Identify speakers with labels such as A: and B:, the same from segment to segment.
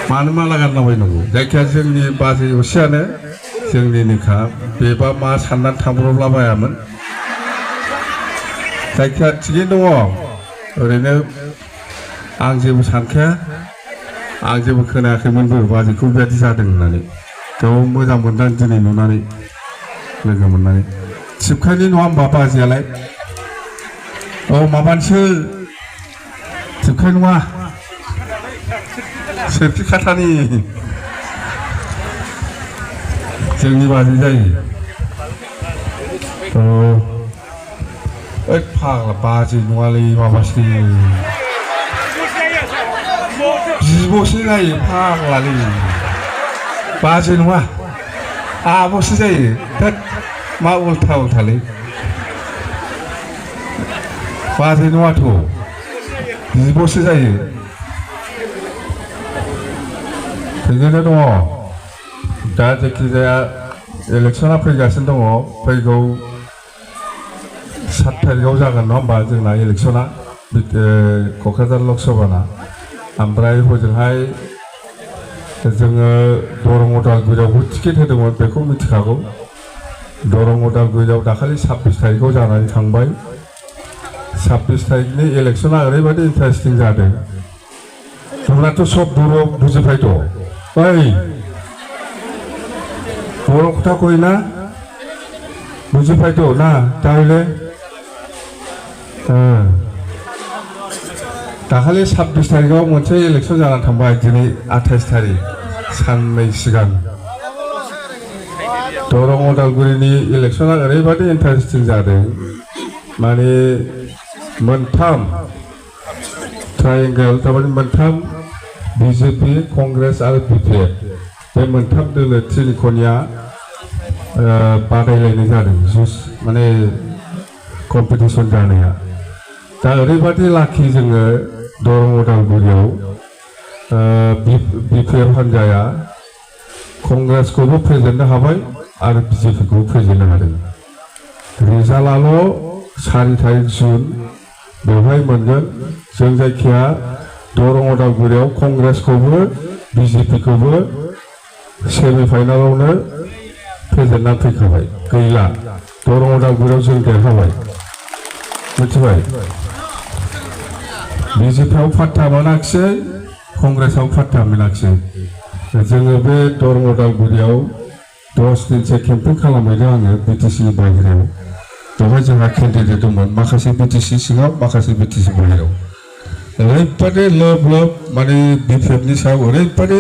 A: मानो माला गानलाबायनांगौ जायखिया जोंनि बाजै असेयानो जोंनिनोखा बेबा मा साननानै थांब्रबलाबायामोन जायखिया थिगैनो दङ ओरैनो आं जेबो सानखाया आं जेबो खोनायाखैमोनबो बाजैखौ बेबायदि जादों होननानै थेवबो मोजां मोनदां दिनै नुनानै लोगो मोननानै सिबखायनि नङा होमबा बाजैयालाय औ माबानिसो सिबखाय नङा सोरखि खाथानि जोंनि बाजै जायो ओइ फाग्ला बाजै नङालै माबासो बिब'सो जायो फाग्लालै बाजै नङा आब'सो जायो थोद मा उल्था उल्थालै बाजै नङाथ' बिब'सो जायो थिगैनो दङ दा जायखिजाया इलेक्सना फैगासिनो दङ फैगौ 7 तारिखआव जागोन नङा होमबा जोंना इलेक्सना क'क्राझार लकसभाना ओमफ्राय हजोंहाय जोङो दरं उदालगुरियावबो टिकेट होदोंमोन बेखौ मिथिखागौ दरं उदालगुरियाव दाखालि 26 तारिखआव जानानै थांबाय 26 तारिखनि इलेक्सना ओरैबायदि इन्टारेस्टिं जादों जोंनाथ' सब बर' बुजिबायथ' ओइ बर' खोथा कय ना बुजिबायथ' ना ताहले दाखालि 26 तारिखआव मोनसे इलेक्सन जानानै थांबाय दिनै 28 तारिख साननै सिगां दरं उदालगुरिनि इलेक्सना ओरैबायदि इन्टारेस्टिं जादों माने मोनथाम ट्रायंगल थारमाने मोनथाम बीजेपी कांग्रेस आरो बीपीएफ बे मोनथाम दोलो त्रिकोणिया बादायलायनाय जादों जुस माने कम्पिटिशन जानाया दा ओरैबायदि लाखि जोङो दरं उदालगुरियाव बीपीएफ हान्जाया कांग्रेसखौबो फेजेननो हाबाय आरो बीजेपीखौबो फेजेननो हादों रिजाल्टआल' 4 तारिख जुन बेवहाय मोनगोन जों जायखिया दरं उदालगुरियाव कांग्रेसखौबो बीजेपीखौबो सेमिफाइनालावनो फेजेनना फैखाबाय गैला दरं उदालगुरियाव जों देरहाबाय मिथिबाय बीजेपीआव फात्ता मोनाखिसै कांग्रेसआव फात्ता मोनाखिसै जोङो बे दरं उदालगुरियाव 10 दिनसो केम्पिं खालामहैदों आङो बिटिसिनि बाहेरायाव बेवहाय जोंहा केन्डिडेट दंमोन माखासे बिटिसि सिङाव माखासे बिटिसि बाहेरायाव ओरैबायदि लोब लोब माने बीपीएफनि सायाव ओरैबायदि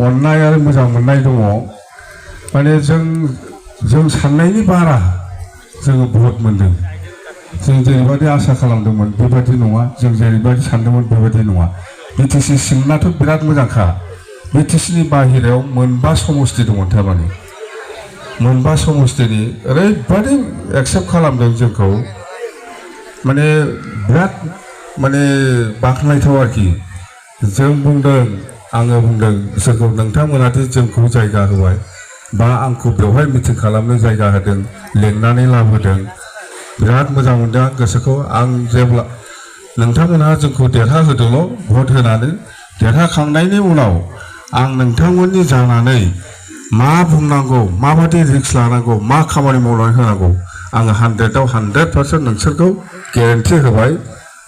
A: अननाय आरो मोजां मोननाय दङ माने जों साननायनि बारा जोङो भट मोनदों जों जेरैबायदि आसा खालामदोंमोन बेबायदि नङा जों जेरैबायदि सानदोंमोन बेबायदि नङा बिटिसि सिंनाथ' बिराद मोजांखा बिटिसिनि बाहेरायाव मोनबा समस्ति दङ थारमाने मोनबा समस्तिनि ओरैबायदि एक्सेप्ट खालामदों जोंखौ माने बिराद माने बाख्नायथाव आरोखि जों बुंदों आङो बुंदों बिसोरखौ नोंथांमोनादि जोंखौ जायगा होबाय बा आंखौ बेवहाय मिटिं खालामनो जायगा होदों लेंनानै लाबोदों बिराद मोजां मोनदों गोसोखौ आं जेब्ला नोंथांमोनहा जोंखौ देरहाहोदोंल' भट होनानै देरहाखांनायनि उनाव आं नोंथांमोननि जानानै मा बुंनांगौ माबायदि रिक्स लानांगौ मा खामानि मावनानै होनांगौ आङो 100आव 100% नोंसोरखौ गेरेन्टि होबाय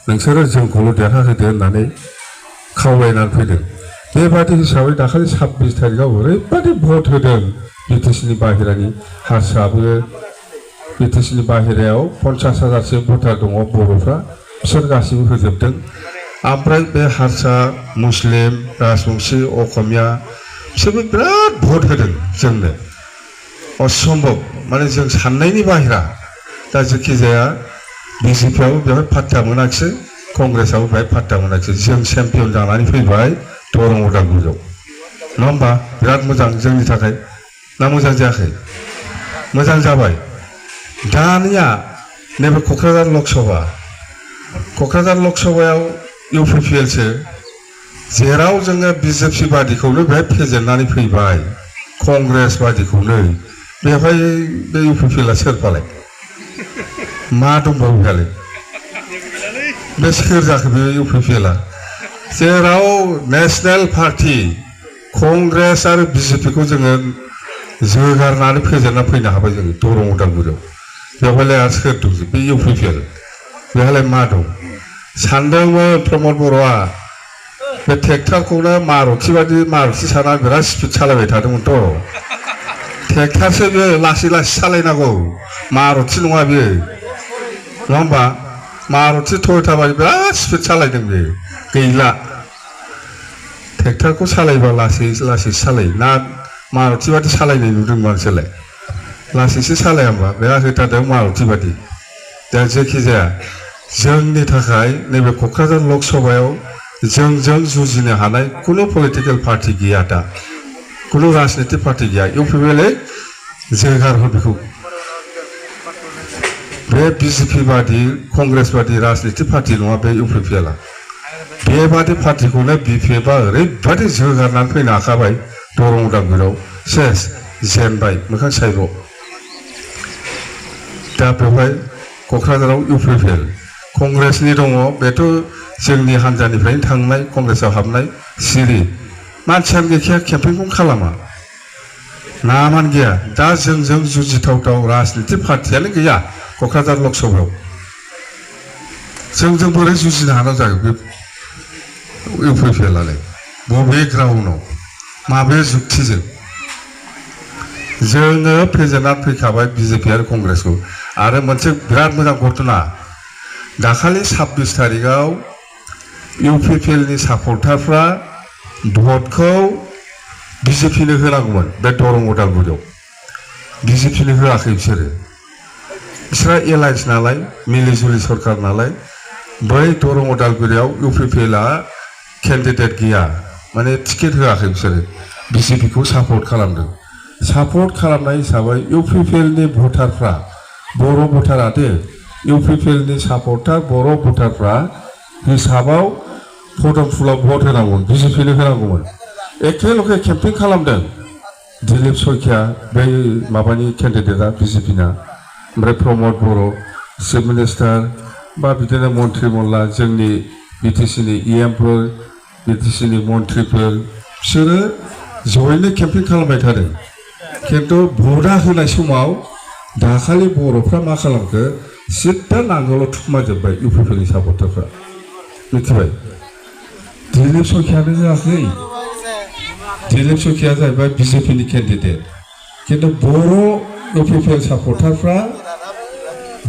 A: नोंसोरो जोंखौल' देरहाहोदो होननानै खावलायनानै फैदों बेबादि हिसाबै दाखालि 26 तारिखआव ओरैबायदि भट होदों बिटिसिनि बाहेरानि हारसाबो बिटिसिनि बाहेरायाव 50,000सो भटार दङ बर'फ्रा बिसोर गासिबो होजोबदों ओमफ्राय बे हारसा मुस्लिम राजबंशी असमिया बिसोरबो बिराद भट होदों जोंनो असम्भब माने जों साननायनि बाहेरा दा जेखि जाया बीजेपीआबो बेवहाय फात्ता मोनाखिसै कांग्रेसआबो बेवहाय फात्ता मोनाखिसै जों चेम्पियन जानानै फैबाय दरं उदालगुरियाव नङा होमबा बिराद मोजां जोंनि थाखाय ना मोजां जायाखै मोजां जाबाय दानिया नैबे क'क्राझार लकसभायाव इउपिपिएलसो जेराव जोङो बिजेपि बादिखौनो बेहाय फेजेननानै फैबाय कांग्रेस बादिखौनो बेवहाय बे इउपिपिएलआ सोरफालाय मा दंबावो बेहालाय बे सोर जाखो बे इउपिपिएलआ जेराव नेशनेल पार्टी कंग्रेस आरो बिजेपिखौ जोङो जोगारनानै फेजेनना फैनो हाबाय जोङो दरं उदालगुरियाव बेवहायलाय आरो सोर दं बे इउपिपिएल बेहायलाय मा दं सानदोंमोन प्रमद बर'आ बे ट्रेक्टरखौनो मारुति साना बिराद स्पिड सालायबाय थादोंमोनथ' ट्रेक्टरसो बे लासै लासै सालायनांगौ मारुति नङा बेयो नङा होमबा मारुति टयटा बायदि बिराद स्पिड सालायदों बे गैला ट्रेक्टरखौ सालायबा लासै लासै सालायो ना मारुति बादि सालायनाय नुदों मानसियालाय लासैसो सालाया होमबा बेहा होथारदों मारुति बादि दा जायखिजाया जोंनि थाखाय नैबे क'क्राझार लकसभायाव जोंजों जुजिनो हानाय कुनु पलिटिकेल पार्टी गैया दा कुनु राजनीति पार्टी गैया इउपिपिएलआ जोगारहो बेखौ बे बिजेपि बादि कंग्रेस बादि राजनीति पार्टी नङा बे इउपिपिएलआ बेबादि पार्टीखौनो बिपिएफआ ओरैबादि जोगारनानै फैनो हाखाबाय दरं उदालगुरियाव सेस जेनबाय मोखां सायल' दा बेवहाय क'क्राझाराव इउपिपिएल कंग्रेसनि दङ बेथ' जोंनि हान्जानिफ्रायनो थांनाय कंग्रेसआव हाबनाय सिरि मानसियानो गैखाया केम्पेइनखौनो खालामा नामानो गैया दा जोंजों जुजिथावथाव राजनीति पार्टीयानो गैया क'क्राझार लकसभायाव जोंजों बोरै जुजिनो हानांगौ जागोन बे इउपिपिएलआलाय बबे ग्राउन्डआव माबे जुक्तिजों जोङो फेजेननानै फैखाबाय बिजेपि आरो कंग्रेसखौ आरो मोनसे बिराद मोजां घटना दाखालि 26 तारिखआव इउपिपिएलनि सापर्टारफ्रा भटखौ बिजेपिनो होनांगौमोन बे दरं उदालगुरियाव बिजेपिनो होआखै बिसोरा एलायन्स नालाय मिलिजुलि सरकार नालाय बै दरं उदालगुरियाव इउपिपिएलआ केन्डिडेट गैया माने टिकेट होआखै बिसोरो बिजेपिखौ सापर्ट खालामदों सापर्ट खालामनाय हिसाबै इउपिपिएलनि भटारफ्रा बर' भटारा दे इउपिपिएलनि सापर्टार बर' भटारफ्रा हिसाबाव पदमफुलाव भट होनांगौमोन बिजेपिनो होनांगौमोन एखेलगे केम्पेइन खालामदों दिलीप शइकिया बै माबानि केन्डिडेटआ बिजेपिना ओमफ्राय प्रमद बर' चिफ मिनिस्टार बा बिदिनो मन्त्रि मल्ला जोंनि बिटिसिनि इएमफोर बिटिसिनि मन्थ्रिफोर बिसोरो जयैनो केम्पेइन खालामबाय थादों खिन्थु भटआ होनाय समाव दाखालि बर'फ्रा मा खालामखो सिद्दा नांगोलाव थुखुमाजोब्बाय इउपिपिएलनि सापर्टारफ्रा मिथिबाय दिलीप शइकियानो होआखै दिलीप शइकिया जाहैबाय बिजेपिनि केन्डिडेट खिन्थु बर' इउपिपिएल सापर्टारफ्रा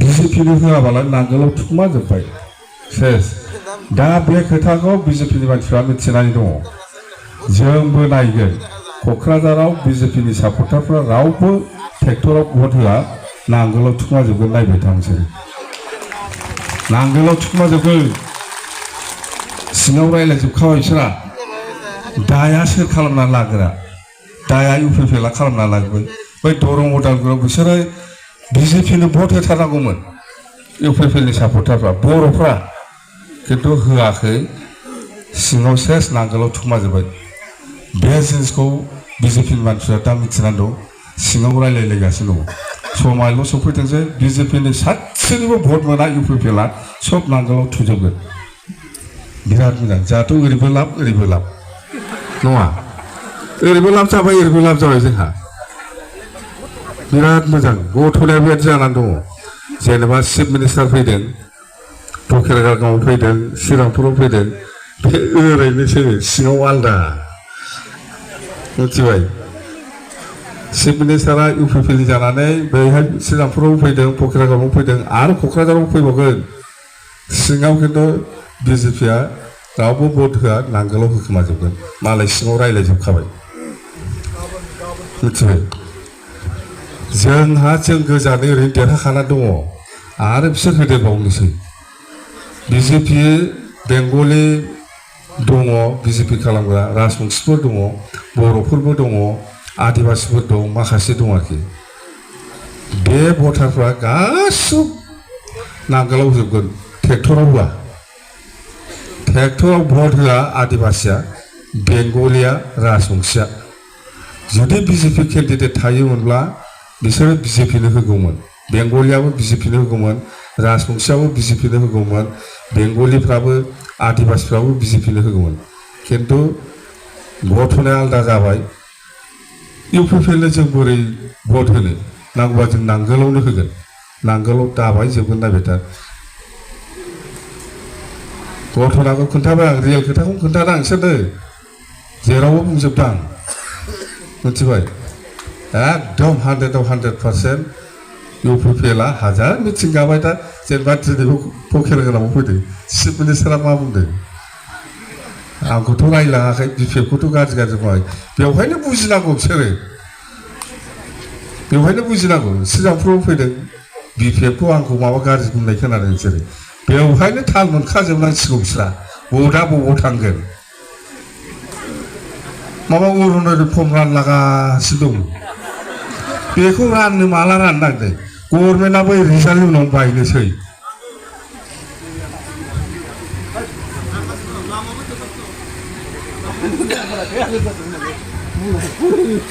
A: बिजेपिनो होआबालाय नांगोलाव थुखुमाजोब्बाय सेस दा बे खोथाखौ बिजेपिनि मानसिफ्रा मिथिनानै दङ जोंबो नायगोन क'क्राझाराव बिजेपिनि सापर्टारफ्रा रावबो ट्रेक्टराव भट होआ नांगोलाव थुखुमाजोबगोन नायबाय था नोंसोरो नांगोलाव थुखुमाजोबगोन सिङाव रायज्लायजोबखाबाय बिसोरा दाया सोर खालामनानै लाग्रा दाया इउपिपिएलआ खालामनानै लाग्रोबाय बै दरं उदालगुरियाव बिसोरो बिजेपिनो भट होथारनांगौमोन इउपिपिएलनि सापर्टारफ्रा बर'फ्रा खिन्थु होआखै सिङाव सेस नांगोलाव थुखुमाजोब्बाय बे जिनिसखौ बिजेपिनि मानसिफ्रा दा मिथिनानै दं सिङाव रायज्लायलायगासिनो दङ समायल' सफैदों जे बिजेपिनि सासेनिबो भट मोना इउपिपिएलआ सब नांगोलाव थुजोबगोन बिराद मोजां जोंहाथ' ओरैबो लाब नङा ओरैबो लाब जाबाय ओरैबो लाब जाबाय जोंहा बिराद मोजां गथ'नाया बेबायदि जानानै दङ जेनेबा चिफ मिनिस्टार फैदों बकिरगावआव फैदों श्रीरामपुराव फैदों बे ओरैनोसो सिङाव आलदा मिथिबाय चिफ मिनिस्टारा इउपिपिएलनि जानानै बैहाय श्रीरामपुराव फैदों बकिरगावआव फैदों आरो क'क्राझाराव फैबावगोन सिङाव खिन्थु बिजेपिआ रावबो भट होआ नांगोलाव होखोमाजोबगोन मालाय सिङाव रायज्लायजोबखाबाय मिथिबाय जोंहा जों गोजानै ओरैनो देरहाखाना दङ आरो बिसोर होदेरबावनोसै बिजेपि बेंगलि दङ बिजेपि खालामग्रा राजबंसिफोर दङ बर'फोरबो दङ आदिबासिफोर दं माखासे दं आरोखि बे भटारफ्रा गासिबो नांगोलाव होजोबगोन ट्रेक्टराव होआ ट्रेक्टराव भट होआ आदिबासिया बेंगलिया राजबंसिया जुदि बिजेपि केन्डिडेट थायोमोनब्ला बिसोरो बिजेपिनो होगौमोन बेंगलियाबो बिजेपिनो होगौमोन राजबंशियाबो बिजेपिनो होगौमोन बेंगलिफ्राबो आदिबासिफ्राबो बिजेपिनो होगौमोन खिन्थु गठनाया आलादा जाबाय इउपिपिएलनो जों बोरै भट होनो नांगौबा जों नांगोलावनो होगोन नांगोलाव दाबाय जोबगोन नायबाय था गठनाखौ खोन्थाबाय आं रियेल खोथाखौ खोन्थादों आं बिसोरनो जेरावबो बुंजोबदां मिथिबाय एकदम 100% इउपिपिएलआ हाजार मिथिं गाबाय दा जेनेबा दिनैबो पकेर गोनाङाव फैदों चिफ मिनिस्टारा मा बुंदों आंखौथ' रायलाङाखै बिपिएफखौथ' गाज्रि बुङाखै बेवहायनो बुजिनांगौ बिसोरो बेवहायनो बुजिनांगौ सिगांफ्राव फैदों बिपिएफखौ आंखौ माबा गाज्रि बुंनाय खोनादों बिसोरो बेवहायनो थाल मोनखाजोबनांसिगौ बिस्रा भटआ बबाव थांगोन माबा अरुण'दय फर्म रानलागासिनो दं बेखौ राननो माला राननो नागिरदों गभर्नमेन्टआ बै रिजाल्टनि उनाव बायनोसै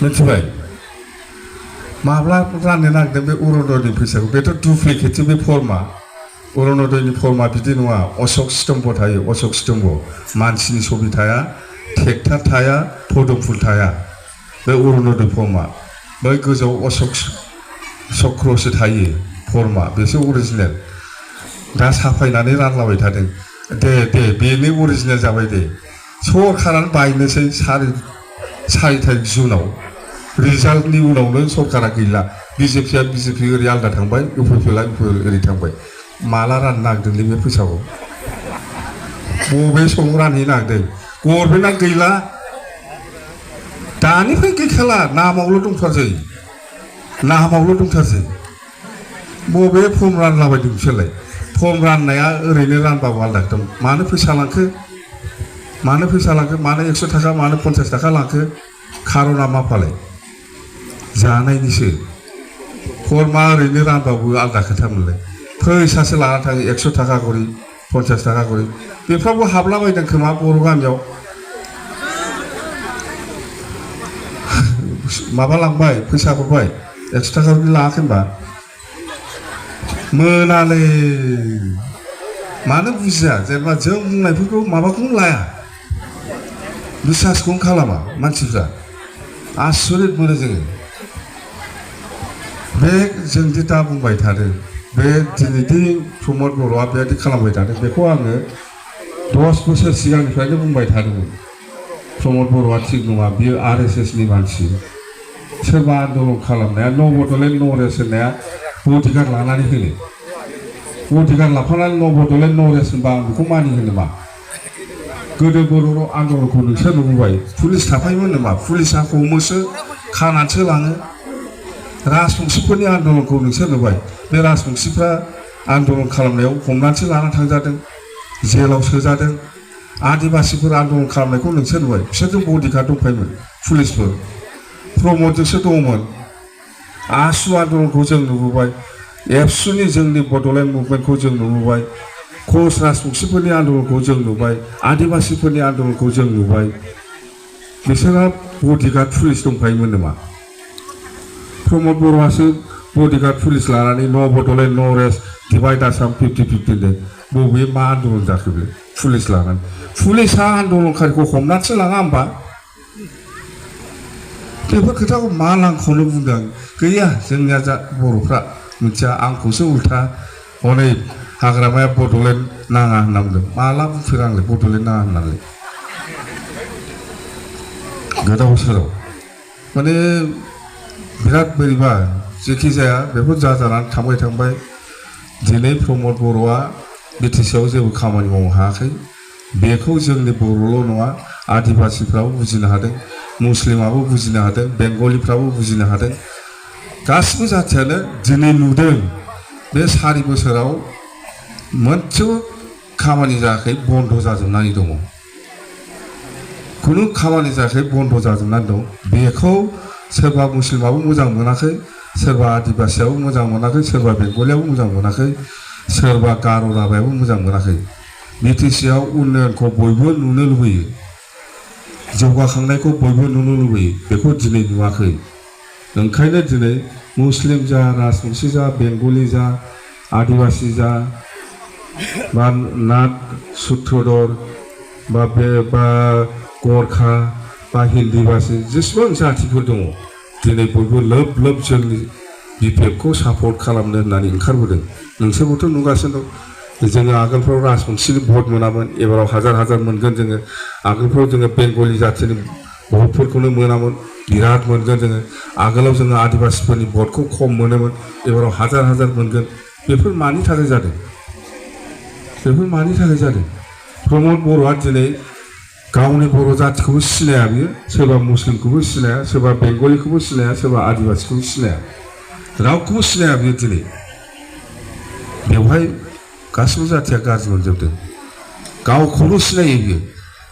A: मिथिबाय माब्ला राननो नागिरदों बे अरुण'दयनि फैसाखौ बेथ' डुप्लिकेटसो बे फर्मा अरुण'दयनि फर्मा बिदि नङा अशक स्तम्भ थायो अशक स्तम्भ मानसिनि छबि थाया ट्रेक्टर थाया पदुम थाया बे अरुण'दय फर्मा बै गोजौआव अशक चक्रसो थायो फर्मा बेसो अरिजिनेल दा साफायनानै रानलाबाय थादों दे बेनो अरिजिनेल जाबाय दे सरकारानो बायनोसै 4 तारिख जुनाव रिजाल्टनि उनावनो सरकारा गैला बिजेपि ओरै आलादा थांबाय इउपिपिएलआ ओरै थांबाय माला राननो नागिरदोंलै बे फैसाखौ बबे समाव रानहैनो नागिरदों गभर्नमेन्टआ गैला दानिफ्राय गैखाला नामावल' दंथारसै बबे फर्म रानलाबायदों बिसोरलाय फर्म राननाया ओरैनो रानबाबो आलादा दं मानो फैसा लांखो मानो 100 थाखा मानो 50 थाखा लांखो खारना मा फालाय जानायनिसो फर्मा ओरैनो रानबाबो आलादा खोथामोनलाय फैसासो लाना थाङो 100 थाखा करि 50 थाखा करि बेफ्रावबो हाबलाबायदों खोमा बर' गामियाव माबा लांबाय फैसा हरबाय 100 थाखा लाङाखै होनबा मोनालै मानो बुजिया जेनेबा जों बुंनायफोरखौ माबाखौनो लाया बिसासखौनो खालामा मानसिफ्रा आसरित मोनो जोङो बे जोंदि दा बुंबाय थादों बे दिनैदि प्रमद बर'आ बेबायदि खालामबाय थादों बेखौ आङो 10 बोसोर सिगांनिफ्रायनो बुंबाय थादोंमोन प्रमद बर'आ थिग नङा बियो आरएसएसनि मानसि सोरबा आन्दलन खालामनाया न' बड'लेण्ड न' रेस होननाया बडिगार्ड लानानै होनो बडिगार्ड लाफानानै न' बड'लेण्ड न' रेस होनबा आं बेखौ मानिहोनो नामा गोदो बर' आन्दलनखौ नोंसोर नुबोबाय पुलिस थाफायोमोन नामा पुलिसा हमोसो खानानैसो लाङो राजबंशिफोरनि आन्दलनखौ नोंसोर नुबाय बे राजबंशिफ्रा आन्दलन खालामनायाव हमनानैसो लाना थांजादों जेलाव सोजादों आदिबासिफोर आन्दलन खालामनायखौ नोंसोर नुबाय बिसोरजों बडिगार्ड दंफायोमोन पुलिसफोर प्रमदजोंसो दङमोन आसु आन्दलनखौ जों नुबोबाय एबसुनि जोंनि बड'लेण्ड मुभमेन्टखौ जों नुबोबाय कच राजबंशिफोरनि आन्दलनखौ जों नुबाय आदिबासिफोरनि आन्दलनखौ जों नुबाय बिसोरहा बडिगार्ड पुलिस दंफायोमोन नामा प्रमद बर'आसो बडिगार्ड पुलिस लानानै न' बड'लेण्ड न' रेस डिभाइड आसाम 50-50 दे बबे मा आन्दलन जाखो बे पुलिस लानानै पुलिसा आन्दलनकारिखौ हमनानैसो लाङा होमबा बेफोर खोथाखौ मा लांखौनो बुंदों गैया जोंनिया बर'फ्रा मिथिया आंखौसो उल्था हनै हाग्रामाया बड'लेण्ड नाङा होनना बुंदों माला बुंफेरा आंलाय बड'लेण्ड नाङा होननानै गोदाव सोराव माने बिराद बोरैबा जेखि जाया बेफोर जानानै थांबाय दिनै प्रमद बर'आ बिटिसिआव जेबो खामानि मावनो हायाखै बेखौ जोंनि बर'ल' नङा आदिबासिफ्राबो बुजिनो हादों मुस्लिमाबो बुजिनो हादों बेंगलिफ्राबो बुजिनो हादों गासिबो जाथियानो दिनै नुदों बे 4 बोसोराव मोनसेबो खामानि जायाखै बन्द जाजोबनानै दङ खुनु खामानि जायाखै बन्द जाजोबनानै दं बेखौ सोरबा मुस्लिमाबो मोजां मोनाखै सोरबा आदिबासियाबो मोजां मोनाखै सोरबा बेंगलियाबो मोजां मोनाखै सोरबा गार' राभायाबो मोजां मोनाखै बिटिसिआव उन्नयनखौ बयबो नुनो लुबैयो जौगाखांनायखौ बयबो नुनो लुबैयो बेखौ दिनै नुवाखै ओंखायनो दिनै मुस्लिम जा राजबंशी जा बेंगलि जा आदिवासी जा बा नाथ सूत्रधर बा गरखा बा हिन्दीबासी जेसेबां जातिफोर दङ दिनै बयबो लोब लोब जोंनि बिपिएफखौ सापर्ट खालामनो होननानै ओंखारबोदों नोंसोरबोथ' नुगासिनो दं जोङो आगोलफ्राव राजबंशीनि भट मोनामोन एबाराव हाजार हाजार मोनगोन जोङो आगोलफ्राव जोङो बेंगलि जातिनि भटफोरखौनो मोनामोन बिराद मोनगोन जोङो आगोलाव जोङो आदिवासिफोरनि भटखौ खम मोनोमोन एबाराव हाजार हाजार मोनगोन बेफोर मानि थाखाय जादों प्रमद बर'आ दिनै गावनि बर' जातिखौबो सिनाया बियो सोरबा मुस्लिमखौबो सिनाया सोरबा बेंगलिखौबो सिनाया सोरबा आदिवासिखौबो सिनाया रावखौबो सिनाया बियो दिनै बेवहाय गासिबो जातिया गाज्रि मोनजोबदों गावखौल' सिनायो बियो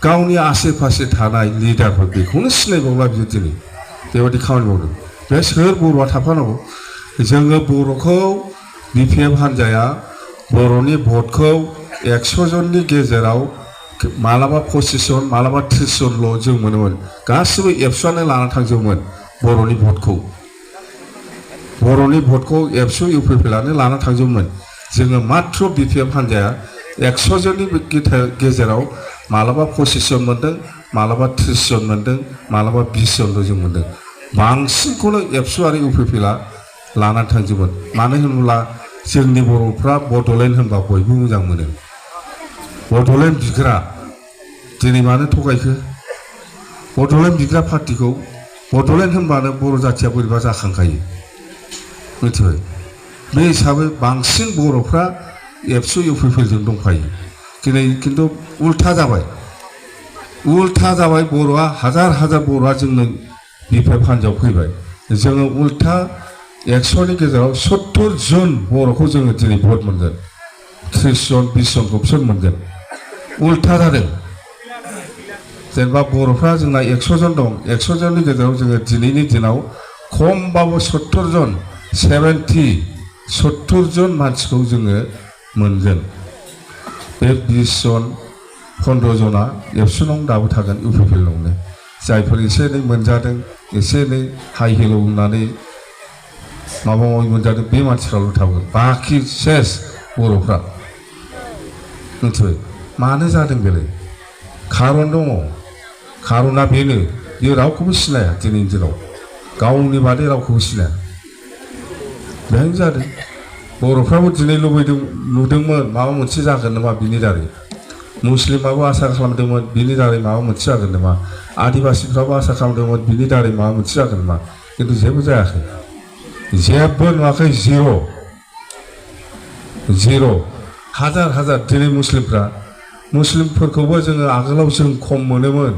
A: गावनि आसे फासे थानाय लिडारफोर बेखौनो सिनायबावला बियो दिनै बेबायदि खामानि मावदों बे सोर बर'आ थाफानांगौ जोङो बर'खौ बिपिएफ हान्जाया बर'नि भटखौ 100 जननि गेजेराव मालाबा 25 जन मालाबा 30 जनल' जों मोनोमोन गासिबो एबसुआनो लाना थांजोबोमोन बर'नि भटखौ एबसु इउपिपिएलआनो लाना थांजोबोमोन जोङो मात्र बिपिएफ हान्जाया 100 जननि गेजेराव मालाबा 25 जन मोनदों मालाबा 30 जन मोनदों मालाबा 20 जनल' जों मोनदों बांसिनखौनो एबसु आरो इउपिपिएलआ लाना थांजोबोमोन मानो होनोब्ला जोंनि बर'फ्रा बड'लेण्ड होनबा बयबो मोजां मोनो बड'लेण्ड बिग्रा दिनै मानो थगायखो बड'लेण्ड बिग्रा पार्टिखौ बड'लेण्ड होनबानो बर' जातिया बोरैबा जाखांखायो मिथिबाय बे हिसाबै बांसिन बर'फ्रा एबसु इउपिपिएलजों दंफायो दिनै खिन्थु उल्था जाबाय बर'आ हाजार हाजार बर'आ जोंनो बिपिएफ हान्जायाव फैबाय जोङो उल्था 100नि गेजेराव 70 जन बर'खौ जोङो दिनै भट मोनगोन 30 जन 20 जनखौ बिसोर मोनगोन उल्था जादों जेनेबा बर'फ्रा जोंना 100 जन दं 100 जननि गेजेराव जोङो दिनैनि दिनाव खमबाबो 70 जन 70 जन मानसिखौ जोङो मोनगोन बे 20 जन 15 जना एबसुनाव दाबो थागोन इउपिपिएलआवनो जायफोर एसे एनै मोनजादों एसे एनै हाइ हेल' होननानै माबा माबि मोनजादों बे मानसिफ्राल' थागोन बाखि सेस बर'फ्रा मिथिबाय मानो जादों बेलाय खारन दङ खारना बेनो बियो रावखौबो सिनाया दिनैनि दिनाव गावनि बादै रावखौबो सिनाया बेहायनो जादों बर'फ्राबो दिनै नुदोंमोन माबा मोनसे जागोन नामा बिनि दारै मुस्लिमाबो आसा खालामदोंमोन बिनि दारै माबा मोनसे जागोन नामा आदिवासिफ्राबो आसा खालामदोंमोन बिनि दारै माबा मोनसे जागोन नामा खिन्थु जेबो जायाखै जेबो नुवाखै जिर' हाजार हाजार दिनै मुस्लिमफोरखौबो जोङो आगोलाव जों खम मोनोमोन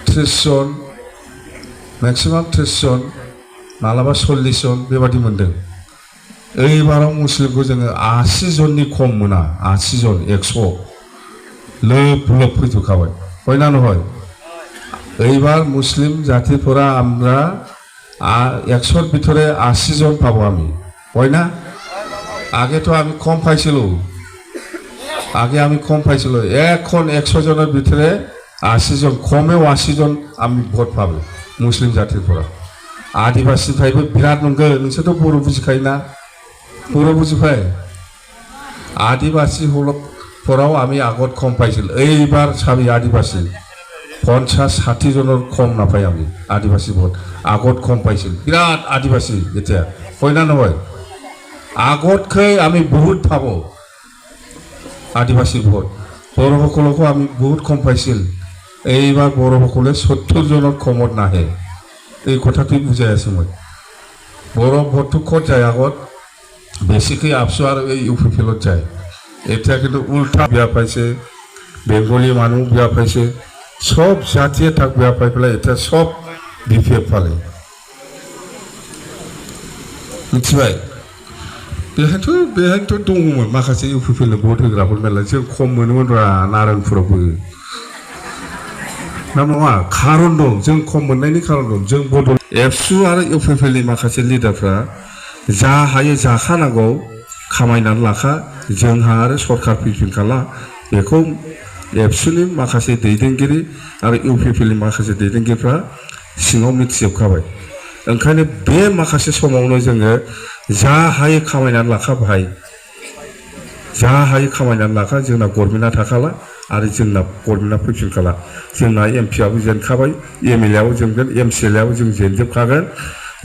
A: 30 जन मेक्सिमाम 30 जन मालाबा 40 जन बेबादि मोनदों एबाराव मुस्लिमखौ जोङो 80 जननि खम मोना 80 जन 100 लोब लोब फैजोबखाबाय হয় না নহয় এইবার মুসলিম জাতিफोरा আমরা 100 ভিতরে 80 জন পাবো আমি হয় না আগে তো আমি কম পাইছিল এখন 100 জনের ভিতরে 80 জন কমেও 80 জন আমি ভোট পাবো মুসলিম জাতিफोरा आदिवासी भाइबो बिराद मोनगोन नोंसोरथ' बर' बुजिखायो ना बर' बुजिबाय आदिवासी हलफोराव আমি আগত কম পাইছিল এইবার সাবি आदिवासी 50-60 জনের কম নাপাই আমি आदिवासी ভোট আগত কম পাইছিল বিরাট आदिवासी এটা হয় না নয় আগতকৈ আমি বহুত পাবো आदिवासी ভোট বড়সকলকো আমি বহুত কম পাইছিল এইবার বড়সকলে 70 জনের কমত নাহে এই কথাটি বুঝাই আছো মই বড় ভোটটো ক'ত যায় আগত বেছিকৈ আপসু আৰু এই ইউপিপিএলত যায় এতিয়া কিন্তু উল্টা বেয়া পাইছে বেংগলী মানুহ বেয়া পাইছে সব জাতিয়ে তাক বেয়া পাই পেলাই এতিয়া সব বিপিএফ পালে मिथिबाय बेहायथ' दङमोन माखासे इउपिपिएलनो भट होग्राफोर मेरला जों खम मोनोमोन रा नारायणपुरावबो ना नङा खारन दं जों खम मोननायनि खारन दं जों बड'लेण्ड एबसु आरो इउपिपिएलनि माखासे लिडारफ्रा जा हायो जाखानांगौ खामायनानै लाखा जोंहा आरो सरकार फैफिनखाला बेखौ एबसुनि माखासे दैदेनगिरि आरो इउपिपिएलनि माखासे दैदेनगिरिफ्रा सिङाव मिथिजोबखाबाय ओंखायनो बे माखासे समावनो जोङो जा हायो खामायनानै लाखा भाई जा हायो खामायनानै लाखा जोंना गभर्नमेन्टआ थाखाला आरो जोंना गभर्नमेन्टआ फैफिनखाला जोंना एमपिआबो जेनखाबाय एमएलएआबो जेनगोन एमसिएलएआबो जों जेनजोबखागोन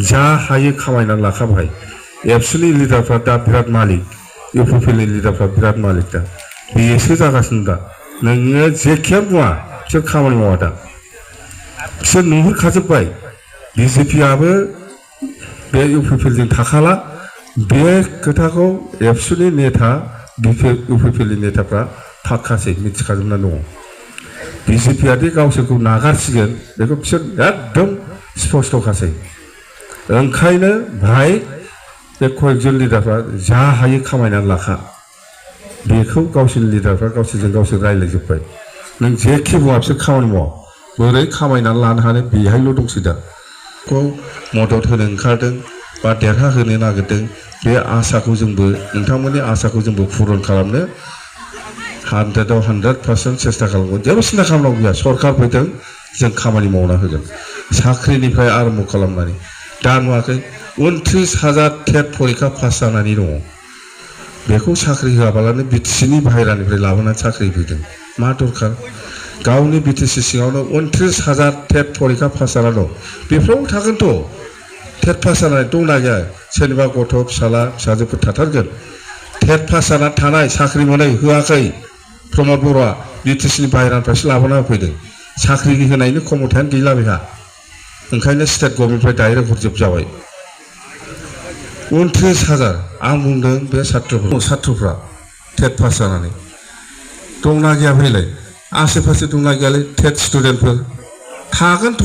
A: जा हायो खामायनानै लाखा भाई एबसुनि लिडारफ्रा दा बिराद मालिक इउपिपिएलनि लिडारफ्रा बिराद मालिक दा बेसो जागासिनो दा नोङो जेखिया बुङा बिसोर खामानि मावा दा बिसोर नुहुरखाजोब्बाय बिजेपिआबो बे इउपिपिएलजों थाखाला बे खोथाखौ एबसुनि नेता इउपिपिएलनि नेताफ्रा फाक्कासै मिथिखाजोबना दङ बिजेपिआदि गावसोरखौ नागारसिगोन बेखौ बिसोर एकदम स्पष्टखासै ओंखायनो भाई बे कयेकजन लिडारफ्रा जा हायो खामायनानै लाखा बेखौ गावसोरनि लिडारफ्रा गावसोरजों गावसोर रायज्लायजोब्बाय नों जेखि बुङा बिसोर खामानि मावा बोरै खामायनानै लानो हानो बेहायल' दंसै दा खौ मदद होनो ओंखारदों बा देरहाहोनो नागिरदों बे आसाखौ जोंबो नोंथांमोननि आसाखौ जोंबो पुरन खालामनो 100% सेस्था खालामगोन जेबो सिन्था खालामनांगौ गैया सरकार फैदों जों खामानि मावना होगोन साख्रिनिफ्राय आरम्भ खालामनानै दा नुवाखै 29,000 टेट परीक्षा पास जानानै दङ बेखौ साख्रि होआबालानो बिटिसिनि बाहेरानिफ्राय लाबोनानै साख्रि फैदों मा दरखार गावनि बिटिसि सिङावनो 29,000 टेट परीक्षा पास जानानै दं बेफोराव थागोनथ' टेट पास जानानै दंना गैया सोरनिबा गथ' फिसाला फिसाजोफोर थाथारगोन टेट पास जानानै थानाय साख्रि मोनै होआखै प्रमद बर'आ बिटिसिनि बाहेरानिफ्रायसो लाबोना होफैदों साख्रि होनायनि क्षमतायानो गैला बेहा ओंखायनो स्टेट गभर्नमेन्टनिफ्राय डाइरेक्ट हरजोबजाबाय 29,000 आं बुंदों बे सात्रफ्रा टेट पास जानानै दंना गैया फैलाय आसे फासे दंना गैयालै टेट स्टुडेन्टफोर थागोनथ'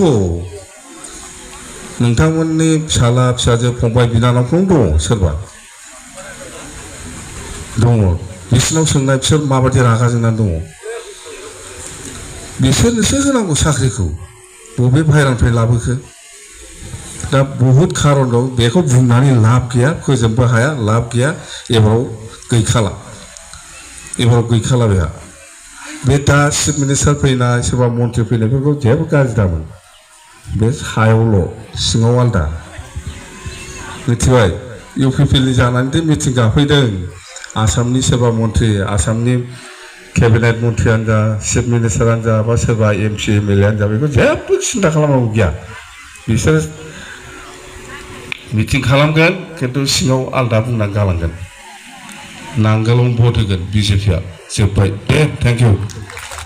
A: नोंथांमोननि फिसाला फिसाजो फंबाय बिनानावफ्रावनो दङ सोरबा दङ बिसोरनाव सोंनाय बिसोर माबायदि रागा जोंनानै दङ बिसोरनोसो होनांगौ साख्रिखौ बबे बाहेरानिफ्राय लाबोखो दा बहुद खारन दं बेखौ बुंनानै लाब गैया फोजोबनोबो हाया लाब गैया एबाराव गैखाला बेहा बे दा चिफ मिनिस्टार फैनाय सोरबा मन्थ्रि फैनायफोरखौ जेबो गाज्रि दामोन बे सायावल' सिङाव आलदा मिथिबाय इउपिपिएलनि जानानै मिटिं गाफैदों आसामनि सोरबा मन्थ्रि आसामनि केबिनेट मन्थ्रियानो जा चिफ मिनिस्टारानो जा बा सोरबा एमपि एमएलएआनो जा बेखौ जेबो सिन्था खालामनांगौ गैया बिसोर मिटिं खालामगोन खिन्थु सिङाव आलदा बुंनानै गालांगोन नांगोलावनो भट होगोन बिजेपिआ जोब्बाय दे थेंक इउ